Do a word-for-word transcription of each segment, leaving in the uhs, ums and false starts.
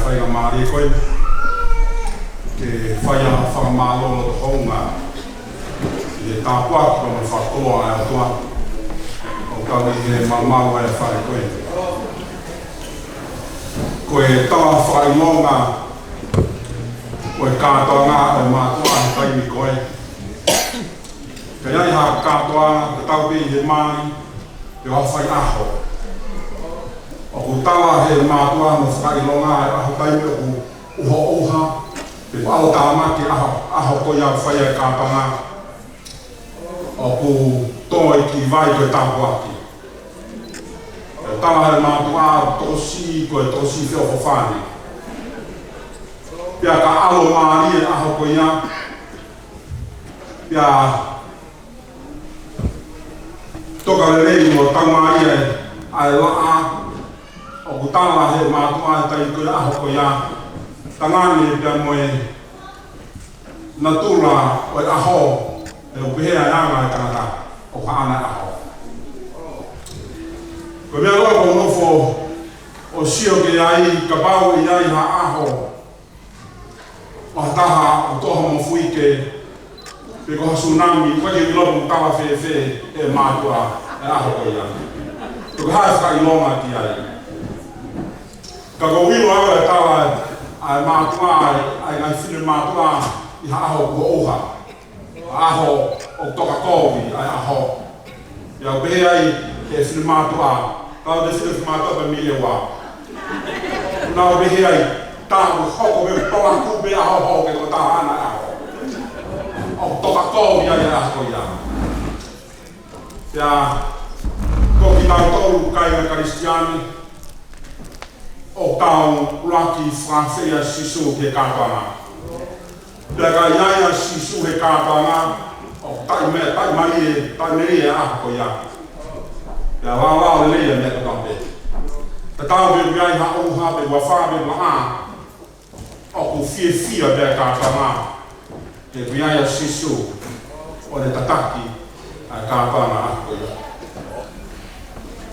Faingamālie ko ē ke fai ha fakamālō loto houngaʻia ʻi he tāpuaki mo e fakakoloa ʻa e ʻOtua ʻoku tau ʻi he maumau ʻa e fale ko ē. Ko e tala fakaʻilonga ʻo e kātoanga ʻo e mātuʻa he taimi ko ē. Ka ʻi ai ha kātoanga, ka tau pē ʻi he mali, pe ʻo ha faiʻaho. ʻOku tala he mātuʻa mo fakaʻilonga e ʻaho taimi ʻoku ʻuhoʻuha, pe ʻoku ʻalu tāmaki ʻaho, ʻaho ko ia fai e kātoanga. ʻOku toe ki vai ko e tāpuaki. ʻOku tala he mātuʻa tokosiʻi ko e tokosiʻi feʻofoʻofani. Pea ka ʻalu mālie e ʻaho ko ia, pea toka lelei mo tau mālie ʻa e laʻā, ʻoku tala he mātuʻa he taimi ko ia ʻaho ko ia, tangane pea mo e natula ʻo e ʻaho, he ʻoku pehē ʻa e anga e tangata ʻoku haʻana e ʻaho. Ko e meʻa leva ʻoku ou nofo ʻo sio ki ai, kapau ʻe ʻi ai ha ʻaho ʻo ha taha ʻoku toho mo fuike, pe ko ha sunami, ʻoku ʻikai ke u ʻilo pe ʻoku tala fēfē ʻe he mātuʻa e ʻaho ko ia. Pe ko e hā e fakaʻilonga ki ai. Ka ʻoku ou ʻilo au e tala ʻa e mātuʻa, ʻa e, ʻa e ngaahi fine mātuʻa ʻi ha ʻaho kuo ʻuha. ʻAho ʻoku toka kovi ʻa e ʻaho. Pea ʻoku pehē ai ʻe he fine mātuʻa, tau te fine mātuʻa pē mei he ua. Nau pehē ai, tā ʻoku hoko pē, palaku pē ʻaho hoko ke ko e taha ʻana ʻaho. ʻOku toka kovi ai ʻa e ʻaho ko ia. Pea ko kitautolu kāinga Kalisitiane, ʻoku tau ʻuluaki fakaafeʻi ʻa Sīsū ki he kātoanga. Pea ka ʻi ai ʻa Sīsū he kātoanga, ʻoku taʻimai, taʻimai e, taʻimai e ʻaho ko ia. Pea lālā lelei e meʻa kotoa pē. Tatau pē pe ʻi ai ha ʻuha pe ua fā pe ua ʻā, ʻoku fiefia pē ʻa e kātoanga. He ʻoku ʻi ai ʻa Sīsū ʻo ne tataki ʻa e kātoanga ʻaho ko ia.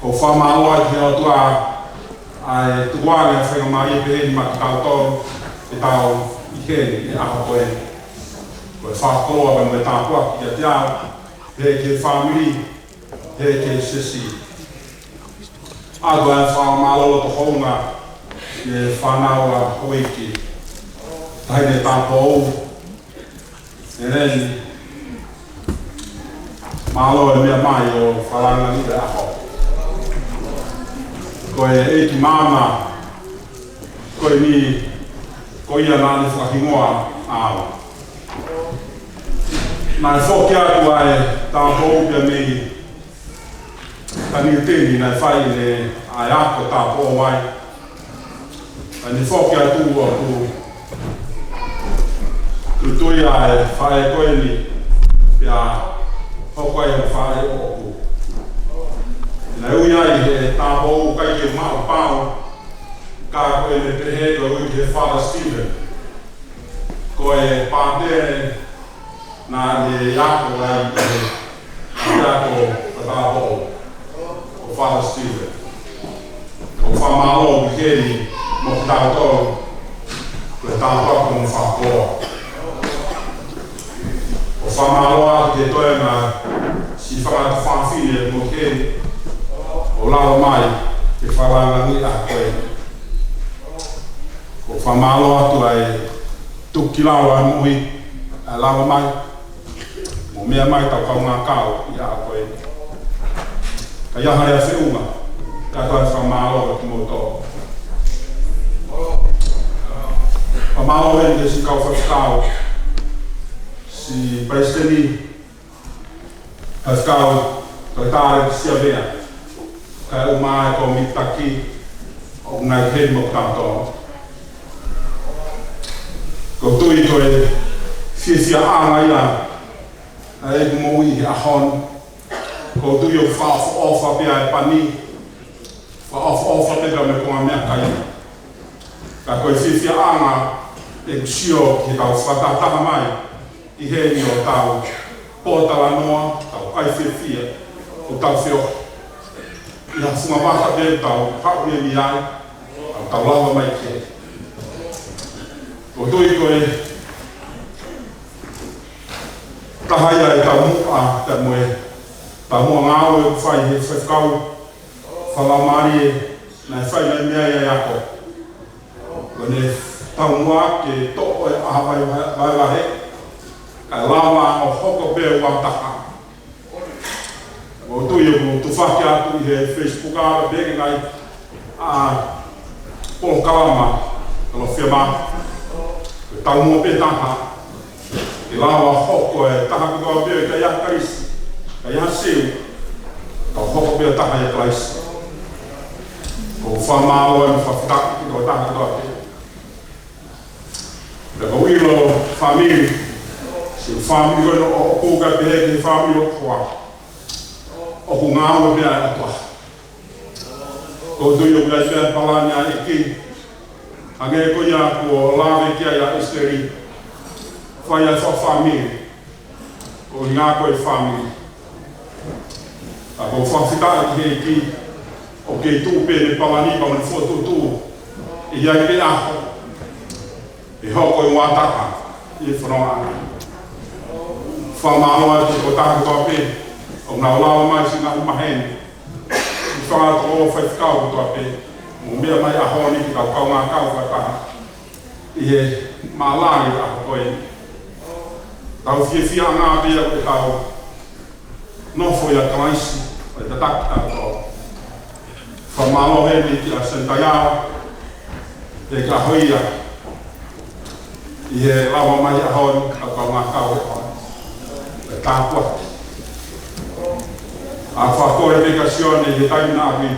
ʻOku ou fakamālō ai ki he ʻOtua ʻa e tukuange ʻa e faingamālie pehē ni maʻa kitautolu ke tau ʻi heni he ʻaho ko eni. Ko e fakakoloa pea mo e tāpuaki kiate au, pehē ki he fāmili, pehē ki he siasi. ʻOatu ʻa e fakamālō loto houngaʻia ki he fānau ʻa Houiki, Taʻahine Tāupoʻou, Eleni, mālō e meʻa mai ʻo fakalāngilangiʻi e ʻaho. Ko e ʻeiki māmā ko eni, ko ia naʻa ne fakahingoa au. Naʻe foki atu ʻa e Tāupoʻou pea mei Taniutini naʻe fai ʻene ʻa e ako Tāupoʻou ai. Naʻa ne foki atu ʻo tuʻu, tuʻu ʻa e faʻē ko eni, pea hoko ai ʻa e faʻē ʻoʻoku. Naʻe ui ai he Tāupoʻou, ʻikai ke maʻu pau, ka ko ʻene pehē ko e ui ki he Father Stephen. Ko e pātele naʻa ne ako ai ʻi he ʻapiako ʻo Tāupoʻou, ko Father Stephen. ʻOku ou fakamālō ki heni mo kitautolu, ko e tāpuaki mo e fakakoloa. ʻOku ou fakamālō atu ki he toenga siʻi fanga tuofāfine mo heni, ʻo lava mai ke fakalāngilangiʻi ʻa e ʻaho ko eni. ʻOku ou fakamālō atu ʻa e tuku ki lalo ʻa e moʻui, ʻa e lava mai mo meʻa mai ʻetau kaungā kau ʻi he ʻaho ko eni. Ka ʻi ai ha lea feʻunga, ʻoatu ʻa e fakamālō kiate kimoutolu. Fakamālō heni ki he siʻi kau faifekau, siʻi palesiteni, faifekau, toketā Alex Siavea, kae ʻumaʻā e kōmiti taki ʻoku nau ʻi heni mo kitautolu. ʻOku ou tui ko e fiefiaʻanga ia ʻa ʻeku moʻui he ʻaho ni. ʻOku ou tui ʻoku fakaʻofoʻofa pē ʻa e pani, fakaʻofoʻofa pē ʻa e meʻa ko e meʻakai. Ka ko e fiefiaʻanga ʻeku sio ki heʻetau fakatahataha mai ʻi heni ʻo tau pōtalanoa, tau kai fiefia, ʻo tau feohi. ʻI ha funga vaka pē ʻoku tau haʻu mei ai, ʻo tau lava mai ki heni. ʻOku ou tui ko e taha ia e taumuʻa, taumuʻa, taumuʻa ngāue ʻoku fai he faifekau fakalaumālie naʻe fai mai mei ai ʻa e ako. Ko ʻene taumuʻa ke toʻo e ʻaho vahevahe, vahevahe, kae lava ʻo hoko pē ua taha. ʻOku ou tui ʻoku tufaki atu ʻi he Facebook ʻa e pehē ki he ngaahi, ʻa, polokalama, kalo fia ma, ko e taumuʻa pē taha, ke lava hoko e taha kotoa pē ʻikai ha Kalaisi, ʻikai ha Siu, ka hoko pē taha ʻia Kalaisi. ʻOku ou fakamālō ʻa e fakafetaʻi ki he taha kotoa pē. Pea ʻoku ou ʻilo fāmili, siʻi fāmili ko eni ʻoku ou pehē ki he fāmili ʻoku ʻoku ngāue pē ʻa e ʻOtua. ʻOku ou tui ʻoku ʻi ai pē ʻa e palani ʻa e ʻEiki. Hangē ko ia kuo lave ki ai ʻa ʻEsiteli. Fai ʻa e fakafāmili. Ko e ngāue ko e fāmili. ʻOku ou fakafetaʻi ki he ʻEiki. ʻOku kei tuʻu pē ʻene palani pea mo ʻene fokotuʻutuʻu. ʻE ʻi ai pē ʻaho ʻe hoko e ua taha ʻi he fononga. Fakamālō atu ki he taha kotoa pē ʻoku nau lava mai siʻi ngaahi maheni, siʻi fanga toko faifekau kotoa pē, mou meʻa mai he ʻaho ni ke tau kaungā kau fakataha ʻi he mālanga ʻo e ʻaho ko eni. Tau fiefia ʻanga pē ia ʻoku tau nofo ʻia Kalaisi, ʻo e tataki tautolu. Fakamālō heni kia Senitā Yao, he ka hoia ʻi he lava mai he ʻaho ni, ʻa e kaungā kau he ʻaho ni. ʻE tāpuaki. ʻA e fakakole pē kia Sione he taimi naʻa ku ʻi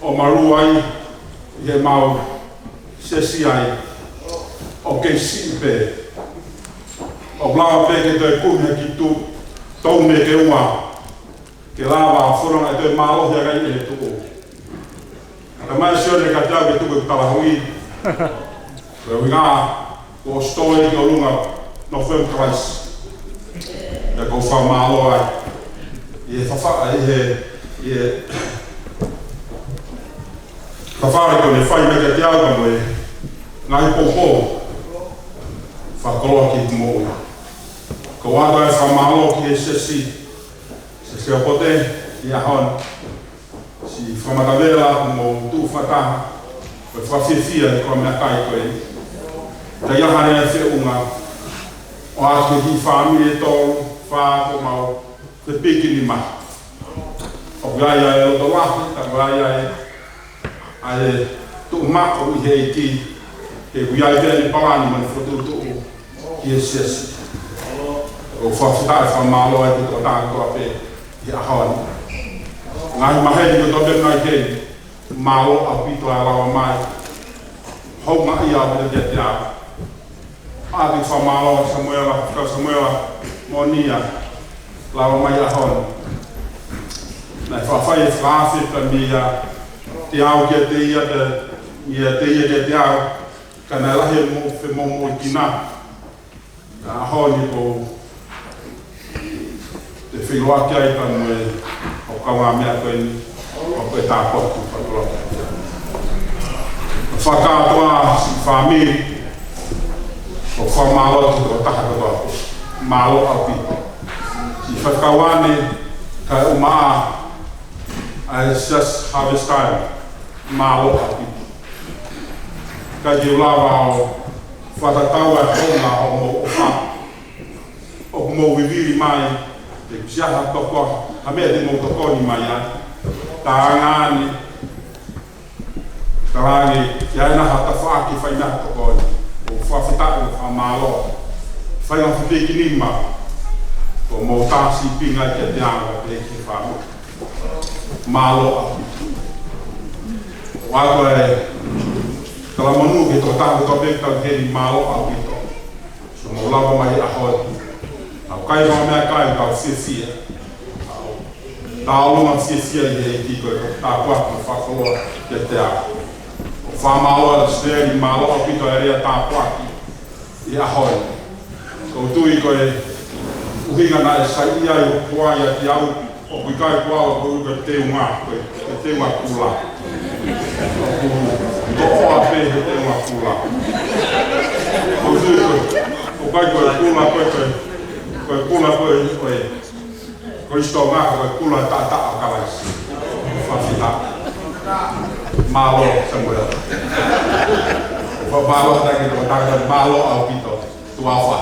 ʻo malu ai ʻi he mau sesi ai, ʻoku kei siʻi pē. ʻOku lava pē ke toe kumi he ki tuʻu, tau me ke ua, ke lava ʻo fononga ʻe toe mālohi ʻa e kai ʻe tuʻu. Ka mai Sione ka tau ke tuku e talahui. Ko e ʻuhinga, ko e story ki ʻolunga, nofo ʻia Kalaisi. Pea ʻoku ou fakamālō ai. ʻI he fafa-, ʻi he, ʻi he fafale ko ʻene fai mai kiate au ka mo e ngaahi poupou. Fakakoloa ki he moʻui. ʻOku ou ʻoatu ʻa e fakamālō ki he sesi, sesi ʻo Pote, ʻi he ʻaho ni. Siʻi fakamatavela mo tuʻu fakataha, ko e fakafiefia ʻi he kau meʻakai ko eni. Ka ʻi ai ha feʻunga, ʻoatu ki he fāmili ʻe tolu, fā ko mau, fepiki nima. ʻOku ʻi ai ʻa e loto lahi, ka ʻoku ʻi ai ʻa e, ʻa e tuʻu maʻu ʻi he ʻEiki, he ʻoku ʻi ai pē ʻene palani mo ʻene fokotuʻutuʻu ki he siasi. ʻOku ou fakafetaʻi fakamālō ai ki he tokotaha kotoa pē ʻi he ʻaho ni. Ngaahi maheni kotoa pē mai ke mālō ʻaupito ʻa e lava mai. Houngaʻia ʻaupito kiate au. ʻOatu e fakamālō kia Samuela, kia Samuela Moʻonia, lava mai he ʻaho ni. Naʻe faʻa fai e fakaafe pē meiate au kiate ia, pea meiate ia kiate au. Ka naʻe lahi e mo-, femomoʻi kina. Ka ʻaho ni ʻoku ou toe feʻiloaki ai pea mo e ʻū kaungāmeʻa ko eni, ʻoku ou tāpuaki fakakoloa. Fakakātoa siʻi fāmili, ʻoku ou fakamālō ki he tokotaha kotoa. Mālō ʻaupito. Siʻi faifekau ʻAne, kae ʻumaʻā ʻa e Siasi Harvest Time. Mālō ʻaupito. Ka ke u lava ʻo fakatatau ʻa e hounga ʻo hoʻomou ʻofa. ʻOku mou vivili mai, ʻoku ʻikai ha toko, ha meʻa te mou tokoni mai ai. Talaange, talaange, ʻikai ha tafaʻaki fai ha tokoni. ʻOku ou fakafetaʻi mo fakamālō. Fai ha fepiki nima, ʻoku mou tā sīpinga kiate au pea ki he fāmili. Mālō ʻaupito. ʻOatu e talamonū ki he tokotaha kotoa pē ʻoku tau heni, mālō ʻaupito. Siʻomou lava mai he ʻaho ni. Tau kai mau meʻakai, tau fiefia. Tau ʻolunga fiefia ʻi he ʻEiki, ko e tāpuaki mo e fakakoloa kiate au. ʻOku ou fakamālō atu Sipeli, mālō ʻaupito e lea tāpuaki ʻi he ʻaho ni. ʻOku ou tui ko e ʻuhinga naʻe saiʻia ai hoku hoa ʻiate au, ʻoku ʻikai ko au, ko e teunga, ko e, ko e teunga kula. ʻOku toʻoa pē he teunga kula. Ko e kula, ko e, ko e, ko e kula, ko e, ko e, ko e Sitonga, ko e kula taʻataʻa ʻo Kalaisi. Fakafetaʻi. Mālō, Samuela. Fa-, mālō, taki, taki, mālō ʻaupito. Tuʻa ʻofa.